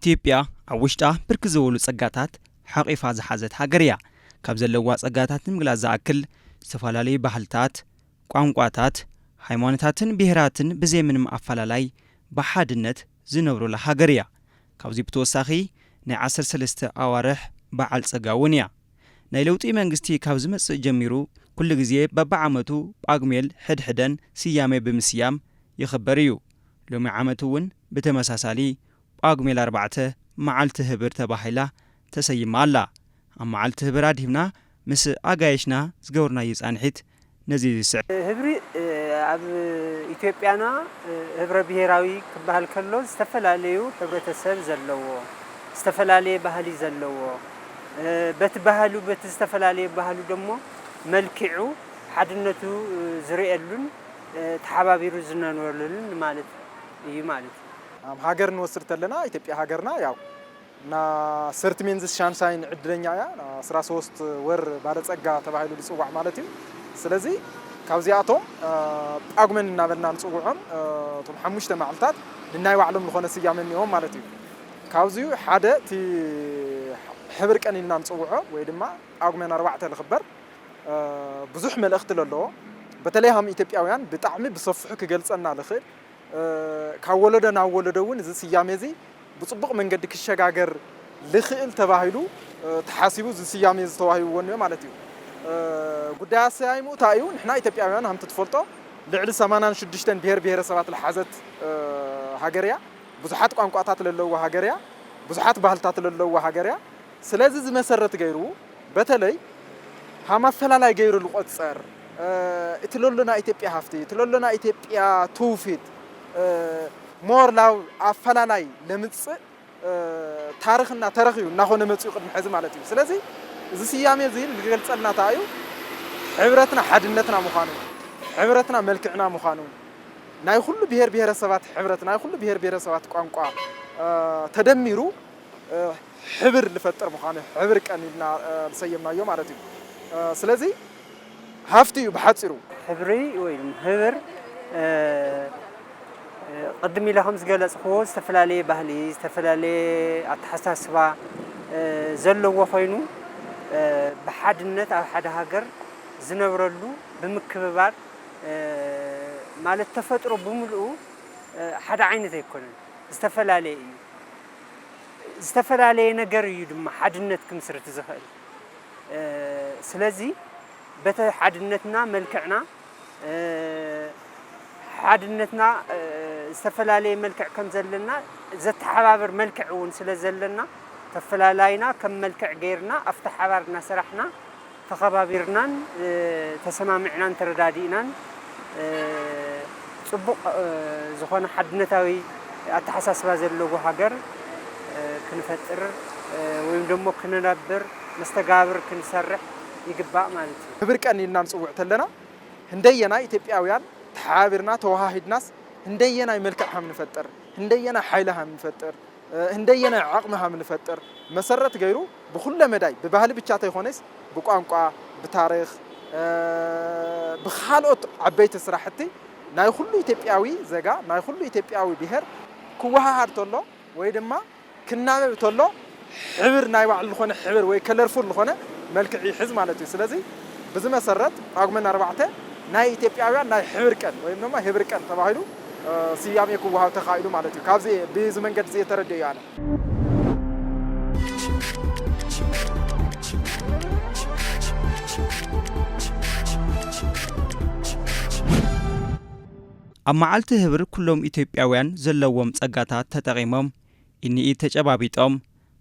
ኢትዮጵያ ኣብ ውሽጣ ብርክት ዝበሉ ጸጋታት ሓቒፋ ዝሓዘት ሃገር እያ። ካብ ዘለዋ ጸጋታት ንምግላጽ ዝኣክል፣ ዝተፈላለዩ ባህልታት፣ ቋንቋታት፣ ሃይማኖታትን ብሄራትን ብዘይ ምንም ኣፈላላይ ብሓድነት ዝነብሩላ ሃገር እያ። ካብዚ ብተወሳኺ ናይ ዓሰርተ ሰለስተ ኣዋርሕ በዓል ጸጋ እውን እያ። ናይ ለውጢ መንግስቲ ካብ ዝመጽእ ጀሚሩ ኩሉ ግዜ በብዓመቱ ጳጉሜል ሕድሕደን ስያሜ ብምስያም ይኽበር እዩ። ሎሚ ዓመት እውን ብተመሳሳሊ ጳጉሜል ኣርባዕተ መዓልቲ ህብር ተባሂላ ተሰይማ ኣላ። ኣብ መዓልቲ ህብር ኣድሂብና ምስ ኣጋይሽና ዝገበርናዮ ጻንሒት ነዚ ይስዕብ። ህብሪ፣ እ፣ ኣብ ኢትዮጵያና፣ እ፣ ህብረ ብሄራዊ ክበሃል ከሎ ዝተፈላለዩ ሕብረተሰብ ዘለዎ፣ ዝተፈላለየ ባህሊ ዘለዎ፣ እ፣ በቲ ባህሉ በቲ ዝተፈላለየ ባህሉ ደሞ መልኪዑ ሓድነቱ፣ እ፣ ዝርእየሉን፣ እ፣ ተሓባቢሩ ዝነብረሉን ማለት እዩ ማለት እዩ። ኣብ ሃገር ንወስድ ተለና ኢትዮጵያ ሃገርና ያው እና ሰርት ሜንዝስ ሻንሻይን ዕድለኛ እያ። ኣስራ ሶስት ወር ባለጸጋ ተባሂሉ ዝጽዋዕ ማለት እዩ። ስለዚ ካብዚኣቶም፣ እ፣ ጳጉመን እናበልና ንጽውዖም፣ እ፣ እቶም ሓሙሽተ መዓልታት ንናይ ባዕሎም ዝኾነ ስያመ እኒኦም ማለት እዩ። ካብዚኡ ሓደ እቲ ሕብር ቀን ኢልና ንጽውዖ ወይ ድማ ጳጉመን ኣርባዕተ ዝኽበር፣ እ፣ ብዙሕ መልእኽቲ ለለዎ፣ በተለይ ሃም ኢትዮጵያውያን ብጣዕሚ ብሰፊሑ ክገልጸና ልኽእል፣ እ፣ ካብ ወለዶ ናብ ወለዶ እውን እዚ ስያሜ እዚ ብጽቡቕ መንገዲ ክሸጋገር ልኽእል ተባሂሉ፣ እ፣ ተሓሲቡ እዚ ስያሜ እዚ ተዋሂብዎ እኒኦ ማለት እዩ። እ፣ ጉዳይ ኣሰያይምኡ እንታይ እዩ? ንሕና ኢትዮጵያውያን ሃምቲ ትፈልጦ ልዕሊ ሰማንያን ሽዱሽተን ብሄር ብሄረሰባት ዝሓዘት፣ እ፣ ሃገር እያ። ብዙሓት ቋንቋታት ለለዎ ሃገር እያ። ብዙሓት ባህልታት ለለዎ ሃገር እያ። ስለዚ እዚ መሰረት ገይሩ በተለይ ሃም ኣፈላላይ ገይሩ ዝቆጸር፣ እ፣ እቲ ለሎ ናይ ኢትዮጵያ ሃፍቲ፣ እቲ ለሎ ናይ ኢትዮጵያ ትውፊት፣ እ፣ ሞር ላብ ኣፈላላይ ለምጽእ፣ እ፣ ታሪኽና ተረኺቡ እናኾነ መጺኡ ቅድሚ ሕዚ ማለት እዩ። ስለዚ እዚ ስያሜ እዚ ዝገልጸልና እንታይ እዩ? ሕብረትና ሓድነትና ምዃኑ፣ ሕብረትና መልክዕና ምዃኑ፣ ናይ ኩሉ ብሄር ብሄረሰባት ሕብረት፣ ናይ ኩሉ ብሄር ብሄረሰባት ቋንቋ፣ እ፣ ተደሚሩ፣ እ፣ ሕብር ዝፈጥር ምዃኑ፣ ሕብር ቀን ኢልና፣ እ፣ ዝሰየምናዮ ማለት እዩ። እ፣ ስለዚ ሃፍቲ እዩ ብሓጺሩ። ሕብሪ ወይ ድማ ህብር፣ እ፣ እ፣ ቅድም ኢለ ከም ዝገለጽክዎ ዝተፈላለየ ባህሊ፣ ዝተፈላለየ ኣተሓሳስባ፣ እ፣ ዘለዎ ኮይኑ፣ እ፣ ብሓድነት ኣብ ሓደ ሃገር ዝነብረሉ ብምክብባር፣ እ፣ ማለት ተፈጥሮ ብምልኡ፣ እ፣ ሓደ ዓይነት ኣይኮነን፣ ዝተፈላለየ እዩ። ዝተፈላለየ ነገር እዩ ድማ ሓድነት ክምስርት ዝኽእል። እ፣ ስለዚ በቲ ሓድነትና መልክዕና፣ እ፣ ሓድነትና፣ እ፣ ዝተፈላለየ መልክዕ ከም ዘለና ዘተሓባብር መልክዕ እውን ስለ ዘለና ተፈላላይና ከም መልክዕ ገይርና ኣብቲ ሓባር እናሰራሕና ተኸባቢርናን፣ እ፣ ተሰማሚዕናን ተረዳዲእናን፣ እ፣ ጽቡቕ፣ እ፣ ዝኾነ ሓድነታዊ ኣተሓሳስባ ዘለዎ ሃገር፣ እ፣ ክንፈጥር፣ እ፣ ወይም ደሞ ክንነብር መስተጋብር ክንሰርሕ ይግባእ ማለት እዩ። ክብር ቀን ኢልና ንጽውዕ ተለና፣ ህንደየናይ ኢትዮጵያውያን ተሓባቢርና ተወሃሂድናስ ህንደየናይ መልክዕ ሃም ንፈጥር፣ ህንደየናይ ሓይሊ ሃም ንፈጥር፣ እ፣ ህንደየናይ ዓቕሚ ሃም ንፈጥር መሰረት ገይሩ ብኹለ መዳይ ብባህሊ ብቻ ተይኮነስ ብቋንቋ፣ ብታሪኽ፣ እ፣ ብኻልኦት ዓበይቲ ስራሕቲ ናይ ኩሉ ኢትዮጵያዊ ዜጋ፣ ናይ ኩሉ ኢትዮጵያዊ ብሄር ክወሃሃድ ተሎ ወይ ድማ ክናበብ ተሎ ሕብር ናይ ባዕሉ ዝኾነ ሕብር ወይ ከለርፉል ዝኾነ መልክዕ ይሕዝ ማለት እዩ። ስለዚ ብዚ መሰረት ጳጉመን ኣርባዕተ ናይ ኢትዮጵያውያን ናይ ሕብር ቀን ወይም ድማ ህብር ቀን ተባሂሉ፣ እ፣ ስያሜ ክወሃብ ተኻኢሉ ማለት እዩ። ካብዚ ብዚ መንገዲ እዚ የተረድእ እዩ ኣነ። ኣብ መዓልቲ ህብር ኩሎም ኢትዮጵያውያን ዘለዎም ጸጋታት ተጠቒሞም ኢኒኢድ ተጨባቢጦም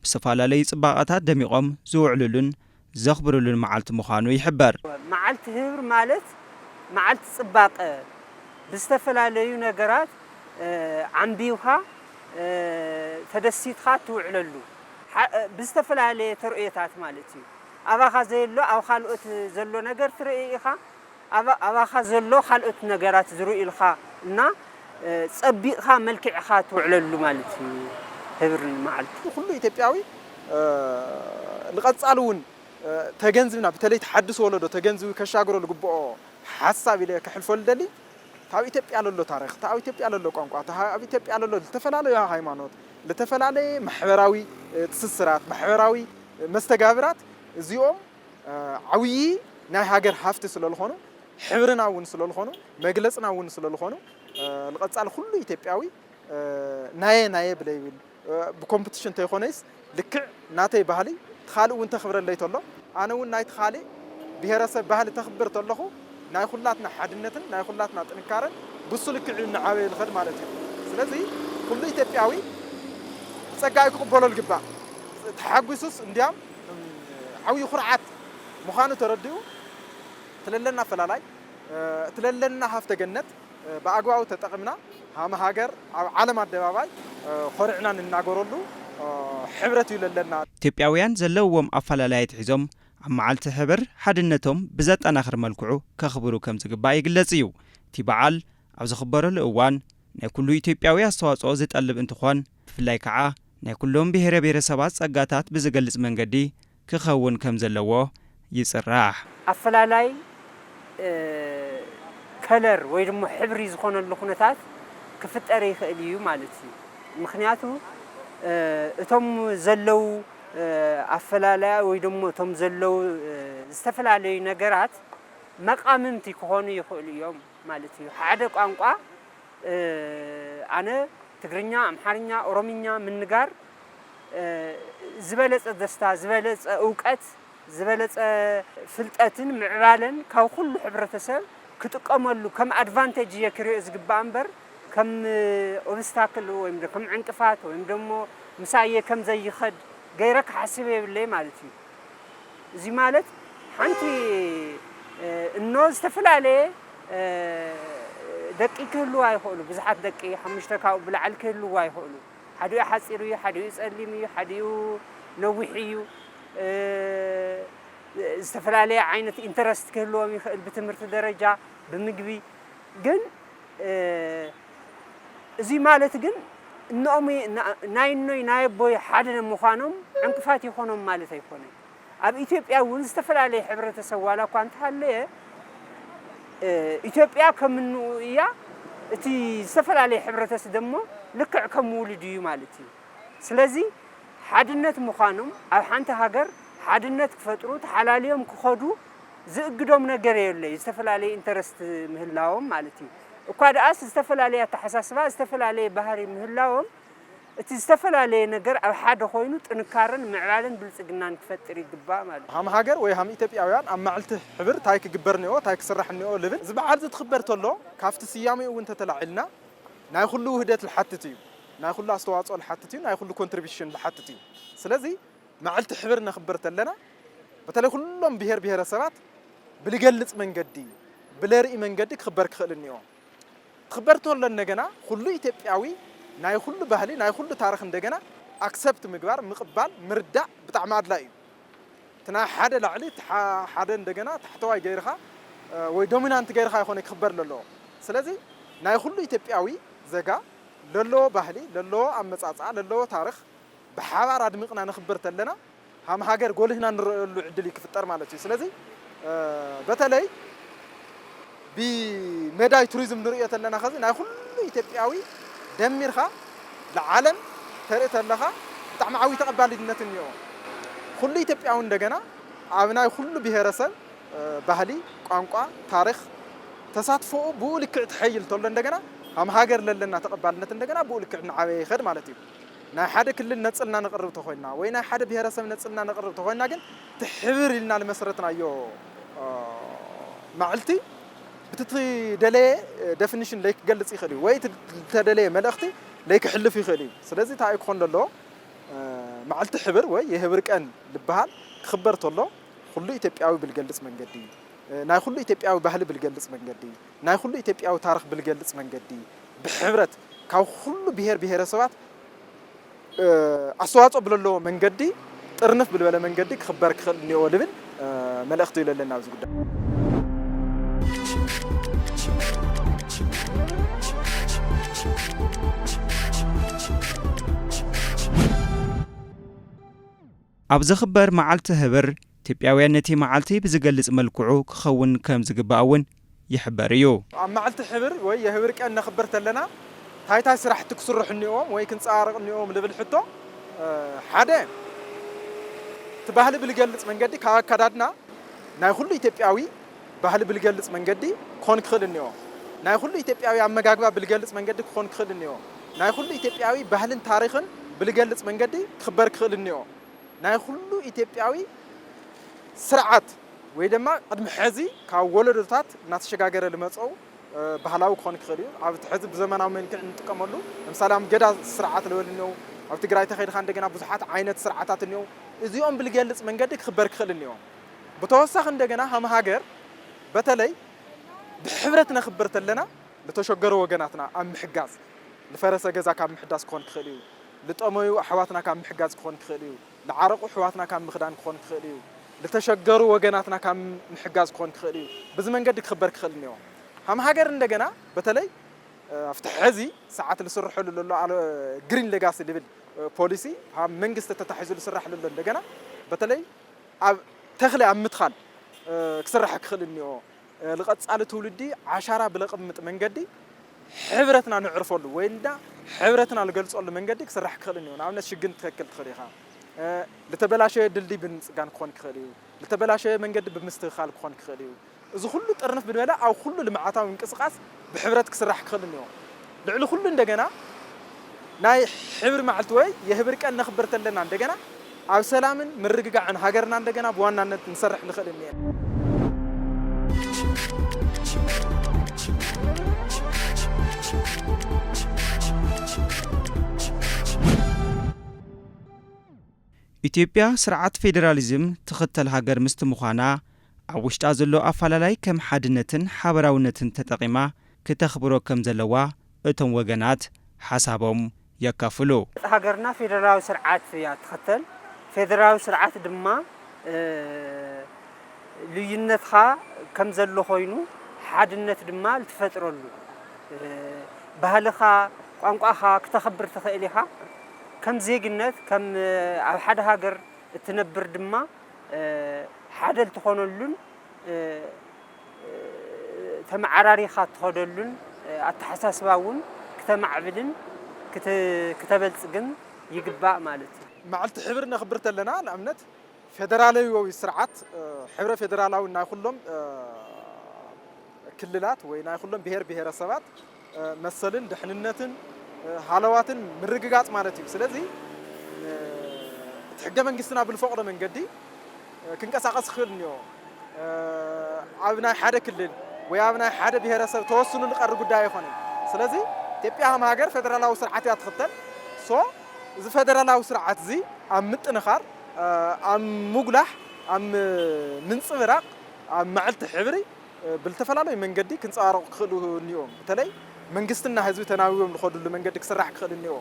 ብዝተፈላለዩ ጽባቐታት ደሚቖም ዝውዕሉሉን ዘኽብሩሉን መዓልቲ ምዃኑ ይሕበር። መዓልቲ ህብር ማለት መዓልቲ ጽባቐ፣ ብዝተፈላለዩ ነገራት፣ እ፣ ዓምቢብካ፣ እ፣ ተደሲትካ ትውዕለሉ፣ ሓ-፣ እ፣ ብዝተፈላለየ ተርእዮታት ማለት እዩ። ኣባኻ ዘየሎ ኣብ ካልኦት ዘሎ ነገር ትርኢ ኢኻ። ኣባ-፣ ኣባኻ ዘሎ ካልኦት ነገራት ዝርእዩልካ እና፣ እ፣ ጸቢቕካ መልኪዕካ ትውዕለሉ ማለት እዩ ህብርን መዓልቲ። ኩሉ ኢትዮጵያዊ፣ እ፣ ንቐጻሊ እውን፣ እ፣ ተገንዝብና፣ በተለይ ተሓድስ ወለዶ ተገንዝቡ ከሻግሮ ዝግብኦ ሓሳብ ኢለ ከሕልፈሉ ደሊ፣ እታ ኣብ ኢትዮጵያ ለሎ ታሪኽ፣ እታ ኣብ ኢትዮጵያ ለሎ ቋንቋ፣ እታ ኣብ ኢትዮጵያ ለሎ ዝተፈላለዩ ሃይማኖት፣ ለተፈላለየ ማሕበራዊ ትስስራት፣ ማሕበራዊ መስተጋብራት እዚኦም ዓብዪ ናይ ሃገር ሃፍቲ ስለልኾኑ፣ ሕብርና እውን ስለልኾኑ፣ መግለፅና እውን ስለልኾኑ፣ ንቐፃሊ ኩሉ ኢትዮጵያዊ ናየ ናየ ብለይብል ብኮምፕቲሽን ተይኮነይስ ልክዕ ናተይ ባህሊ ትኻልእ እውን ተኽብረለይ ተሎ፣ ኣነ እውን ናይ ትኻልእ ብሄረሰብ ባህሊ ተኽብር ተለኹ ናይ ኩላትና ሓድነትን ናይ ኩላትና ጥንካረን ብሱ ልክዕ እዩ እናዓበየ ልኸድ ማለት እዩ። ስለዚ ኩሉ ኢትዮጵያዊ ጸጋይ ክቕበሎ ልግባእ። ተሓጒሱስ እንዲያም ዓብዪ ኩርዓት ምዃኑ ተረዲኡ ትለለና ኣፈላላይ ትለለና ሃፍተ ገነት ብኣግባቡ ተጠቒምና ሃም ሃገር ኣብ ዓለም ኣደባባይ ኮሪዕና ንናገረሉ ሕብረት እዩ ለለና። ኢትዮጵያውያን ዘለውዎም ኣፈላላይ ኣትሒዞም ኣብ መዓልቲ ሕብር ሓድነቶም ብዘጠናኽር መልክዑ ከኽብሩ ከም ዝግባእ ይግለጽ እዩ። እቲ በዓል ኣብ ዝኽበረሉ እዋን ናይ ኩሉ ኢትዮጵያዊ ኣስተዋጽኦ ዝጠልብ እንትኾን ብፍላይ ከዓ ናይ ኩሎም ብሄረ ብሄረሰባት ጸጋታት ብዝገልጽ መንገዲ ክኸውን ከም ዘለዎ ይጽራሕ። ኣፈላላይ ከለር ወይ ድማ ሕብሪ ዝኾነሉ ኩነታት ክፍጠር ይኽእል እዩ ማለት እዩ። ምኽንያቱ እቶም ዘለዉ ኣፈላላያ ወይ ድማ እቶም ዘለዉ ዝተፈላለዩ ነገራት መቃምምቲ ክኾኑ ይኽእሉ እዮም ማለት እዩ። ሓደ ቋንቋ ኣነ ትግርኛ፣ ኣምሓርኛ፣ ኦሮምኛ ምንጋር ዝበለፀ ደስታ፣ ዝበለፀ እውቀት፣ ዝበለፀ ፍልጠትን ምዕባለን ካብ ኩሉ ሕብረተሰብ ክጥቀመሉ ከም ኣድቫንቴጅ እየ ክሪኦ ዝግባእ እምበር ከም ኦብስታክል ወይም ደ- ከም ዕንቅፋት ወይም ደሞ ምሳየ ከም ዘይኸድ ገይረ ክሓስብ የብለይ ማለት እዩ። እዚ ማለት ሓንቲ እኖ ዝተፈላለየ ደቂ ክህልዋ ይኽእሉ፣ ብዙሓት ደቂ ሓሙሽተ ካብኡ ብላዕሊ ክህልዋ ይኽእሉ። ሓዲኡ ሓፂር እዩ፣ ሓዲኡ ፀሊም እዩ፣ ሓዲኡ ነዊሕ እዩ። ዝተፈላለየ ዓይነት ኢንተረስት ክህልዎም ይኽእል፣ ብትምህርቲ ደረጃ፣ ብምግቢ። ግን እዚ ማለት ግን እኖኦም ናይ እኖይ ናይ ኣቦይ ሓደ ምዃኖም ዕንቅፋት ይኾኖም ማለት ኣይኮነን። ኣብ ኢትዮጵያ እውን ዝተፈላለየ ሕብረተሰብ ዋላ እኳ እንተሃለየ ኢትዮጵያ ከም እንኡ እያ። እቲ ዝተፈላለየ ሕብረተሰብ ደሞ ልክዕ ከም ውሉድ እዩ ማለት እዩ። ስለዚ ሓድነት ምዃኖም ኣብ ሓንቲ ሃገር ሓድነት ክፈጥሩ ተሓላልዮም ክኸዱ ዝእግዶም ነገር የለይ፣ ዝተፈላለየ ኢንተረስት ምህላዎም ማለት እዩ። እኳ ደኣስ ዝተፈላለየ ኣተሓሳስባ ዝተፈላለየ ባህሪ ምህላዎም እቲ ዝተፈላለየ ነገር ኣብ ሓደ ኮይኑ ጥንካረን ምዕባለን ብልፅግናን ክፈጥር ይግባእ ማለት እዩ። ሃም ሃገር ወይ ሃም ኢትዮጵያውያን ኣብ መዓልቲ ሕብር ታይ ክግበር እኒኦ ታይ ክስራሕ እኒኦ ልብል እዚ በዓል እዚ ትኽበር ተሎ ካብቲ ስያሜኡ እውን ተተላዒልና ናይ ኩሉ ውህደት ልሓትት እዩ። ናይ ኩሉ ኣስተዋፅኦ ልሓትት እዩ። ናይ ኩሉ ኮንትሪቢሽን ልሓትት እዩ። ስለዚ መዓልቲ ሕብር ነኽብር ተለና በተለይ ኩሎም ብሄር ብሄረሰባት ብልገልፅ መንገዲ ብለርኢ መንገዲ ክኽበር ክኽእል እኒኦ። ትኽበር ተሎ እንደገና ኩሉ ኢትዮጵያዊ ናይ ኩሉ ባህሊ ናይ ኩሉ ታሪኽ እንደገና ኣክሰፕት ምግባር ምቕባል ምርዳእ ብጣዕሚ ኣድላይ እዩ። እቲ ናይ ሓደ ላዕሊ እቲ ሓደ እንደገና ታሕተዋይ ገይርኻ ወይ ዶሚናንት ገይርኻ ይኾነ ክኽበር ለለዎ። ስለዚ ናይ ኩሉ ኢትዮጵያዊ ዘጋ ለለዎ ባህሊ ለለዎ ኣመፃፅኣ ለለዎ ታሪኽ ብሓባር ኣድሚቕና ነኽብር ተለና ሃም ሃገር ጎልህና ንረእየሉ ዕድል እዩ ክፍጠር ማለት እዩ። ስለዚ በተለይ ብመዳይ ቱሪዝም ንርእዮ ተለና ኸዚ ናይ ኩሉ ኢትዮጵያዊ ደሚርካ ንዓለም ተርኢ ተለኻ ብጣዕሚ ዓብዪ ተቐባልነት እኒኦ። ኩሉ ኢትዮጵያዊ እንደገና ኣብ ናይ ኩሉ ብሄረሰብ ባህሊ፣ ቋንቋ፣ ታሪኽ ተሳትፎኡ ብኡ ልክዕ ትሐይል ተሎ እንደገና ሃም ሃገር ለለና ተቐባልነት እንደገና ብኡ ልክዕ እናዓበየ ይኸድ ማለት እዩ። ናይ ሓደ ክልል ነጽልና ነቕርብ ተኾይንና ወይ ናይ ሓደ ብሄረሰብ ነጽልና ነቕርብ ተኾይንና ግን እቲ ሕብር ኢልና ልመስረትናዮ ማዕልቲ ብቲ ትደለየ ደፊኒሽን ለይክገልጽ ይኽእል እዩ ወይ እቲ ዝተደለየ መልእኽቲ ለይክሕልፍ ይኽእል እዩ። ስለዚ እንታይ እዩ ክኾን ዘለዎ? ማዕልቲ ሕብር ወይ የህብር ቀን ልበሃል ክኽበር ተሎ ኩሉ ኢትዮጵያዊ ብልገልጽ መንገዲ ናይ ኩሉ ኢትዮጵያዊ ባህሊ ብልገልጽ መንገዲ ናይ ኩሉ ኢትዮጵያዊ ታሪኽ ብልገልጽ መንገዲ ብሕብረት ካብ ኩሉ ብሄር ብሄረሰባት ኣስተዋፅኦ ብለለዎ መንገዲ ጥርንፍ ብልበለ መንገዲ ክኽበር ክኽእል እኒኦ ልብል መልእኽቲ እዩ ለለና ኣብዚ ጉዳይ። ኣብ ዝኽበር መዓልቲ ህብር ኢትዮጵያውያን ነቲ መዓልቲ ብዝገልጽ መልክዑ ክኸውን ከም ዝግባእ እውን ይሕበር እዩ። ኣብ መዓልቲ ሕብር ወይ የህብር ቀን ነኽብር ተለና እንታይ እንታይ ስራሕቲ ክስርሑ እኒኦም ወይ ክንፀባረቕ እኒኦም ልብል ሕቶ፣ እ፣ ሓደ፣ እቲ ባህሊ ብልገልፅ መንገዲ ካብ ኣካዳድና ናይ ኩሉ ኢትዮጵያዊ ባህሊ ብልገልፅ መንገዲ ክኾን ክኽእል እኒኦ። ናይ ኩሉ ኢትዮጵያዊ ኣመጋግባ ብልገልፅ መንገዲ ክኾን ክኽእል እኒኦ። ናይ ኩሉ ኢትዮጵያዊ ባህልን ታሪኽን ብልገልፅ መንገዲ ክኽበር ክኽእል እኒኦ። ናይ ኩሉ ኢትዮጵያዊ ስርዓት ወይ ድማ ቅድሚ ሕዚ ካብ ወለዶታት እናተሸጋገረ ልመፀው፣ እ፣ ባህላዊ ክኾን ክኽእል እዩ። ኣብ እቲ ሕዚ ብዘመናዊ መልክዕ እንጥቀመሉ፣ ለምሳሌ ኣብ ገዳ ስርዓት ልበል እኒኦ፣ ኣብ ትግራይ ተኸይድካ እንደገና ብዙሓት ዓይነት ስርዓታት እኒኦ። እዚኦም ብልገልፅ መንገዲ ክኽበር ክኽእል እኒኦ። ብተወሳኺ እንደገና ሃም ሃገር በተለይ ብሕብረት ነኽብር ተለና ልተሸገሩ ወገናትና ኣብ ምሕጋዝ፣ ልፈረሰ ገዛ ካብ ምሕዳስ ክኾን ክኽእል እዩ። ልጠመዩ ኣሕዋትና ካብ ምሕጋዝ ክኾን ክኽእል እዩ። ልዓረቑ ኣሕዋትና ካብ ምኽዳን ክኾን ክኽእል እዩ። ልተሸገሩ ወገናትና ካብ ምሕጋዝ ክኾን ክኽእል እዩ። ብዚ መንገዲ ክኽበር ክኽእል እኒኦ። ሃም ሃገር እንደገና በተለይ፣ እ፣ ኣብቲ ሕዚ ሰዓት ልስርሐሉ ዘሎ ኣለ-፣ ግሪን ሌጋሲ ልብል፣ እ፣ ፖሊሲ ሃም መንግስቲ ተታሒዙ ልስራሕ ዘሎ እንደገና በተለይ ኣብ ተኽሊ ኣብ ምትኻል፣ እ፣ ክስራሕ ክኽእል እኒኦ። እ፣ ልቐጻሊ ትውልዲ ዓሻራ ብለቕምጥ መንገዲ ሕብረትና ንዕርፈሉ ወይ እንዳ ሕብረትና ልገልጸሉ መንገዲ ክስራሕ ክኽእል እኒኦ። ንኣብነት ሽግን ትተክል ትኽእል ኢኻ። እ፣ ልተበላሸየ ድልድይ ብምጽጋን ክኾን ክኽእል እዩ። ልተበላሸየ መንገዲ ብምስትኽኻል ክኾን ክኽእል እዩ። እዚ ኩሉ ጥርንፍ ብንበለ ኣብ ኩሉ ልምዓታዊ ምንቅስቓስ ብሕብረት ክስራሕ ክኽእል እኒኦ። ልዕሊ ኩሉ እንደገና ናይ ሕብሪ መዓልቲ ወይ የህብር ቀን ነኽብር ተለና እንደገና ኣብ ሰላምን ምርግጋዕን ሃገርና እንደገና ብዋናነት ንሰርሕ ንኽእል እኒኤ። ኢትዮጵያ ስርዓት ፌደራሊዝም ትኽተል ሃገር ምስቲ ምዃና፣ ኣብ ውሽጣ ዘሎ ኣፈላላይ ከም ሓድነትን ሓበራውነትን ተጠቒማ ክተኽብሮ ከም ዘለዋ እቶም ወገናት ሓሳቦም የካፍሉ። ሃገርና ፌደራላዊ ስርዓት እያ ትኽተል። ፌደራላዊ ስርዓት ድማ፣ እ፣ ልዩነትኻ ከም ዘሎ ኮይኑ፣ ሓድነት ድማ ልትፈጥረሉ፣ እ፣ ባህልኻ፣ ቋንቋኻ ክተኽብር ትኽእል ኢኻ። ከም ዜግነት፣ ከም ኣብ ሓደ ሃገር እትነብር ድማ፣ እ፣ ሓደ ልትኾነሉን፣ እ፣ ተመዓራሪኻ እትኸደሉን፣ እ፣ ኣተሓሳስባ እውን ክተማዕብልን ክተ-፣ ክተበልጽግን ይግባእ ማለት እዩ። መዓልቲ ሕብሪ ነኽብር ተለና፣ ንኣብነት ፌደራላዊ ስርዓት፣ እ፣ ሕብረ ፌደራላዊ ናይ ኩሎም፣ እ፣ ክልላት ወይ ናይ ኩሎም ብሄር ብሄረሰባት፣ እ፣ መሰልን ድሕንነትን፣ እ፣ ሃለዋትን ምርግጋጽ ማለት እዩ። ስለዚ፣ እ፣ እቲ ሕገ መንግስትና ብልፈቕዶ መንገዲ፣ እ፣ ክንቀሳቐስ ክኽእል እኒኦ። እ፣ ኣብ ናይ ሓደ ክልል ወይ ኣብ ናይ ሓደ ብሄረሰብ ተወስኑ ልቐሪ ጉዳይ ኣይኮነን። ስለዚ ኢትዮጵያ ከም ሃገር ፌደራላዊ ስርዓት እያ ትኽተል። ሶ፣ እዚ ፌደራላዊ ስርዓት እዚ ኣብ ምጥንኻር፣ እ፣ ኣብ ምጉላሕ፣ ኣብ ም-፣ ምንጽብራቕ፣ ኣብ መዓልቲ ሕብሪ፣ እ፣ ብልተፈላለዩ መንገዲ ክንጸባረቑ ክኽእሉ እኒኦም። በተለይ መንግስትና ህዝቢ ተናቢቦም ዝኸዱሉ መንገዲ ክስራሕ ክኽእል እኒኦ።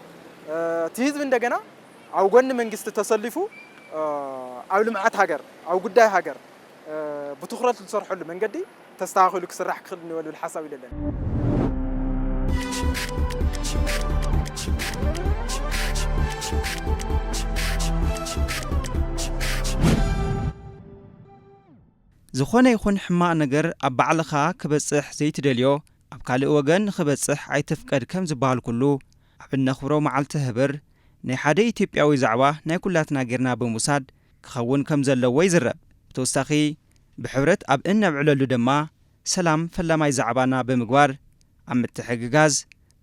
እ፣ እቲ ህዝቢ እንደገና ኣብ ጎኒ መንግስቲ ተሰሊፉ፣ እ፣ ኣብ ልምዓት ሃገር፣ ኣብ ጉዳይ ሃገር፣ እ፣ ብትኹረት ዝሰርሐሉ መንገዲ ተስተኻኺሉ ክስራሕ ክኽእል እኒኦ ልብል ሓሳብ ኢለ ኣለኒ። ዝኾነ ይኹን ሕማቕ ነገር ኣብ ባዕልኻ ክበጽሕ ዘይትደልዮ፣ ኣብ ካልእ ወገን ንኽበጽሕ ኣይትፍቀድ ከም ዝበሃል ኩሉ፣ ኣብ እነኽብሮ መዓልቲ ህብር፣ ናይ ሓደ ኢትዮጵያዊ ዛዕባ ናይ ኩላትና ጌርና ብምውሳድ ክኸውን ከም ዘለዎ ይዝረብ። ብተወሳኺ፣ ብሕብረት ኣብ እነብዕለሉ ድማ፣ ሰላም ፈላማይ ዛዕባና ብምግባር፣ ኣብ ምትሕግጋዝ፣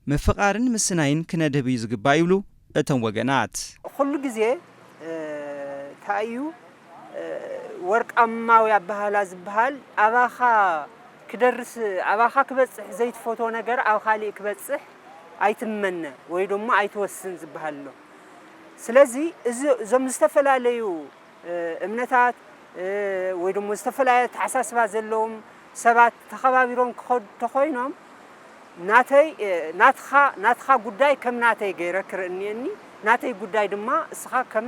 ምፍቓርን ምስናይን ክነድህብ እዩ ዝግባእ ይብሉ እቶም ወገናት። ኩሉ ግዜ፣ እ፣ እንታይ እዩ፣ እ፣ ወርቃማዊ ኣበሃህላ ዝበሃል፣ ኣባኻ ክደርስ፣ ኣባኻ ክበጽሕ ዘይትፈትዎ ነገር ኣብ ካሊእ ክበጽሕ ኣይትመነ ወይ ደሞ ኣይትወስን ዝበሃል ኣሎ። ስለዚ እዚ፣ እዞም ዝተፈላለዩ፣ እ፣ እምነታት፣ እ፣ ወይ ደሞ ዝተፈላለየ ኣተሓሳስባ ዘለዎም ሰባት ተኸባቢሮም ክኸዱ ተኾይኖም፣ ናተይ፣ እ፣ ናትኻ፣ ናትኻ ጉዳይ ከም ናተይ ገይረ ክርኢ እኒአኒ፣ ናተይ ጉዳይ ድማ እስኻ ከም፣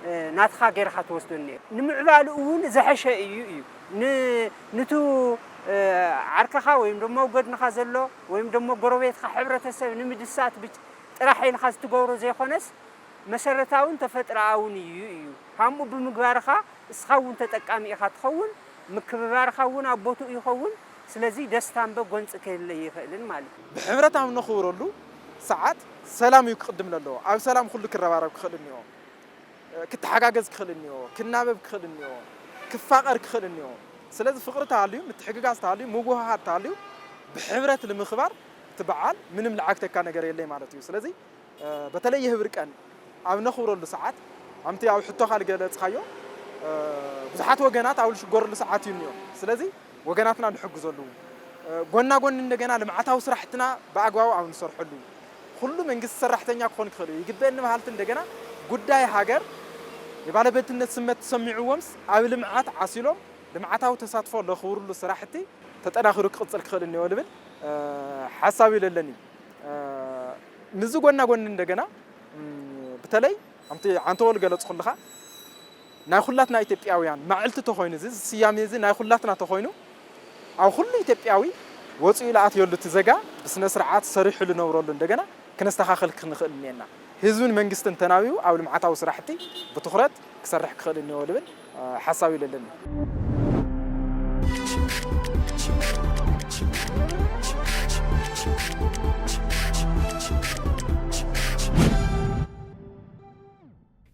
እ፣ ናትኻ ገይርካ ትወስዶ እኒአ። ንምዕባልኡ እውን ዝሐሸ እዩ እዩ። ን-፣ ንቱ፣ እ፣ ዓርክኻ ወይም ደሞ ኣብ ጎድንኻ ዘሎ ወይም ደሞ ጎረቤትካ ሕብረተሰብ ንምድሳት ብጭ-፣ ጥራሕ ኢልካ ዝትገብሮ ዘይኮነስ፣ መሰረታውን ተፈጥሮኣውን እዩ እዩ። ከምኡ ብምግባርኻ እስኻ እውን ተጠቃሚ ኢኻ ትኸውን፣ ምክብባርካ እውን ኣብ ቦትኡ ይኸውን። ስለዚ ደስታ እምበር ጎንፂ ከየለ ይኽእልን ማለት እዩ። ብሕብረት ኣብ ነኽብረሉ፣ ሰዓት ሰላም እዩ ክቕድም ለለዎ። ኣብ ሰላም ኩሉ ክረባረብ ክኽእል እኒኦ፣ ክተሓጋገዝ ክኽእል እኒኦ፣ ክናበብ ክኽእል እኒኦ፣ ክፋቐር ክኽእል እኒኦ። ስለዚ ፍቕሪ ተሃልዩ፣ ምትሕግጋዝ ተሃልዩ፣ ምውህሃድ ተሃልዩ ብሕብረት ንምኽባር እቲ በዓል ምንም ልዓግተካ ነገር የለይ ማለት እዩ። ስለዚ በተለይ የህብር ቀን ኣብ ነኽብረሉ ሰዓት፣ ኣምቲ ኣብ ሕቶኻ ዝገለጽካዮ ብዙሓት ወገናት ኣብ ዝሽገርሉ ሰዓት እዩ እኒኦ። ስለዚ ወገናትና ንሕግዘሉ፣ ጎና ጎኒ እንደገና ልምዓታዊ ስራሕትና ብኣግባቡ ኣብ ንሰርሐሉ፣ ኩሉ መንግስቲ ሰራሕተኛ ክኾን ክኽእል እዩ። ይግበአኒ በሃልቲ እንደገና ጉዳይ ሃገር የባለቤትነት ስመት ተሰሚዕዎምስ ኣብ ልምዓት ዓሲሎም ልምዓታዊ ተሳትፎ ለኽብርሉ ስራሕቲ ተጠናኺሩ ክቕፅል ክኽእል እኒኦ ልብል ሓሳብ እዩ ለለኒ። ምስዚ ጎና ጎኒ እንደገና ብተለይ ኣምቲ ዓንተወል ገለፅኩልኻ ናይ ኩላትና ኢትዮጵያውያን ማዕልቲ ተኾይኑ፣ እዚ ስያሜ እዚ ናይ ኩላትና ተኾይኑ፣ ኣብ ኩሉ ኢትዮጵያዊ ወፂኡ ለኣትየሉ እቲ ዘጋ ብስነ ስርዓት ሰሪሑ ልነብረሉ እንደገና ክነስተኻኽል ክንኽእል እኒአና። ህዝብን መንግስትን ተናቢቡ ኣብ ልምዓታዊ ስራሕቲ ብትኹረት ክሰርሕ ክኽእል እኒኦ ልብል ሓሳብ እዩ ለለኒ።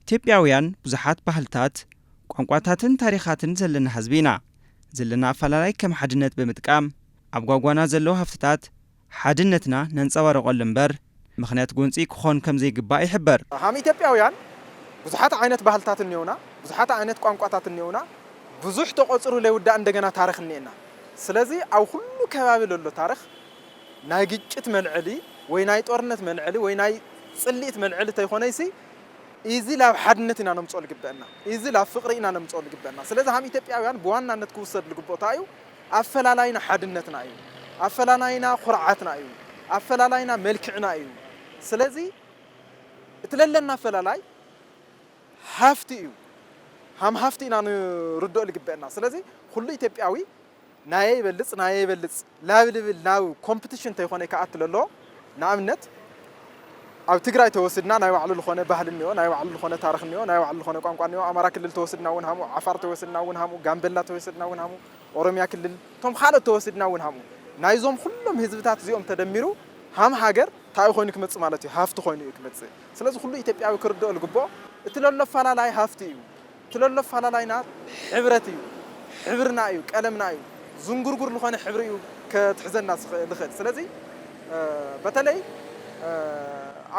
ኢትዮጵያውያን ብዙሓት ባህልታት፣ ቋንቋታትን ታሪኻትን ዘለና ህዝቢ ኢና። ዘለና ኣፈላላይ ከም ሓድነት ብምጥቃም ኣብ ጓጓና ዘለዉ ሃፍትታት ሓድነትና ነንጸባርቐሉ እምበር ምኽንያት ጎንጺ ክኾን ከም ዘይግባእ ይሕበር። ሃም ኢትዮጵያውያን ብዙሓት ዓይነት ባህልታት እኒኦና፣ ብዙሓት ዓይነት ቋንቋታት እኒኦና፣ ብዙሕ ተቖጽሩ ለይውዳእ እንደገና ታሪኽ እኒኤና። ስለዚ ኣብ ኩሉ ከባቢ ለሎ ታሪኽ ናይ ግጭት መልዐሊ ወይ ናይ ጦርነት መልዐሊ ወይ ናይ ጽልኢት መልዐሊ ተይኮነይሲ ኢዚ ላብ ሓድነት ኢና ነምጽኦ ልግበአና። ኢዚ ላብ ፍቕሪ ኢና ነምጽኦ ልግበአና። ስለዚ ሃም ኢትዮጵያውያን ብዋናነት ክውሰድ ልግብኦ እንታይ እዩ? ኣፈላላይና ሓድነትና እዩ። ኣፈላላይና ኩርዓትና እዩ። ኣፈላላይና መልክዕና እዩ። ስለዚ እቲ ለለና ኣፈላላይ ሃፍቲ እዩ። ሃም ሃፍቲ ኢና ንርድኦ ልግበአና። ስለዚ ኩሉ ኢትዮጵያዊ ናየ ይበልጽ ናየ ይበልጽ ላብ ልብል ናብ ኮምፕቲሽን ተይኮነ ክኣትል ኣለዎ። ንኣብነት ኣብ ትግራይ ተወስድና ናይ ባዕሉ ዝኾነ ባህሊ እኒኦ፣ ናይ ባዕሉ ዝኾነ ታሪኽ እኒኦ፣ ናይ ባዕሉ ዝኾነ ቋንቋ እኒኦ። ኣማራ ክልል ተወስድና እውን ሃምኡ፣ ዓፋር ተወስድና እውን ሃምኡ፣ ጋምቤላ ተወስድና እውን ሃምኡ፣ ኦሮሚያ ክልል እቶም ካልኦት ተወስድና እውን ሃምኡ። ናይዞም ኩሎም ህዝብታት እዚኦም ተደሚሩ ሃም ሃገር እንታይ ኮይኑ ክመጽእ ማለት እዩ? ሃፍቲ ኮይኑ እዩ ክመጽእ። ስለዚ ኩሉ ኢትዮጵያዊ ክርድኦ ልግብኦ እቲ ለሎ ኣፈላላይ ሃፍቲ እዩ። እቲ ለሎ ኣፈላላይና ሕብረት እዩ፣ ሕብርና እዩ፣ ቀለምና እዩ። ዝንጉርጉር ዝኾነ ሕብሪ እዩ ከትሕዘና ዝኽእል። ስለዚ በተለይ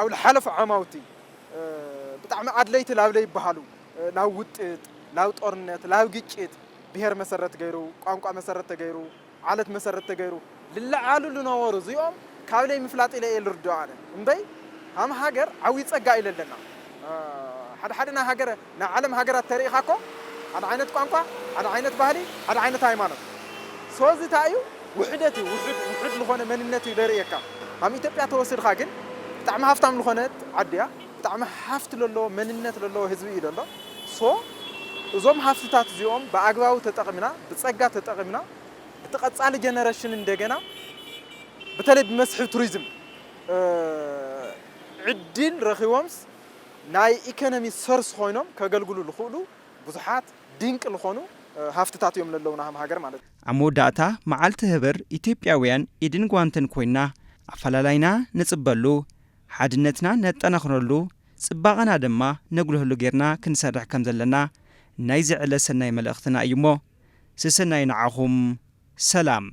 ኣብ ዝሓለፉ ዓማውቲ ብጣዕሚ ኣድለይቲ ላብ ለይበሃሉ ላብ ውጥጥ፣ ላብ ጦርነት፣ ላብ ግጭት ብሄር መሰረት ገይሩ፣ ቋንቋ መሰረት ተገይሩ፣ ዓለት መሰረት ተገይሩ ልለዓሉ ልነበሩ እዚኦም ካብ ለይ ምፍላጥ ኢለ እየ ልርድኦ ኣነ እምበይ ሃም ሃገር ዓብዪ ፀጋ ኢለ ኣለና። ሓደ ሓደ ናይ ሃገር ናይ ዓለም ሃገራት ተሪኢኻ እኮ ሓደ ዓይነት ቋንቋ፣ ሓደ ዓይነት ባህሊ፣ ሓደ ዓይነት ሃይማኖት። ሶዚ እንታይ እዩ? ውሕደት እዩ። ውሑድ ውሑድ ዝኾነ መንነት እዩ ደርእየካ። ሃም ኢትዮጵያ ተወሲድካ ግን ብጣዕሚ ሃፍታም ዝኾነት ዓዲ እያ። ብጣዕሚ ሃፍቲ ለለዎ መንነት ለለዎ ህዝቢ እዩ ለሎ። ሶ እዞም ሃፍትታት እዚኦም ብኣግባቡ ተጠቕምና ብፀጋ ተጠቕምና እቲ ቀፃሊ ጀነሬሽን እንደገና በተለይ ብመስሕብ ቱሪዝም ዕድል ረኺቦምስ ናይ ኢኮኖሚ ሰርስ ኮይኖም ከገልግሉ ዝኽእሉ ብዙሓት ድንቂ ዝኾኑ ሃፍትታት እዮም ለለውና ሃም ሃገር ማለት እዩ። ኣብ መወዳእታ መዓልቲ ህብር ኢትዮጵያውያን ኢድን ጓንትን ኮይና ኣፈላላይና ንጽበሉ፣ ሓድነትና ነጠናኽረሉ፣ ጽባቐና ድማ ነጉልህሉ ጌርና ክንሰርሕ ከም ዘለና ናይዚ ዕለት ሰናይ መልእኽትና እዩሞ ስሰናይ ንዓኹም። ሰላም።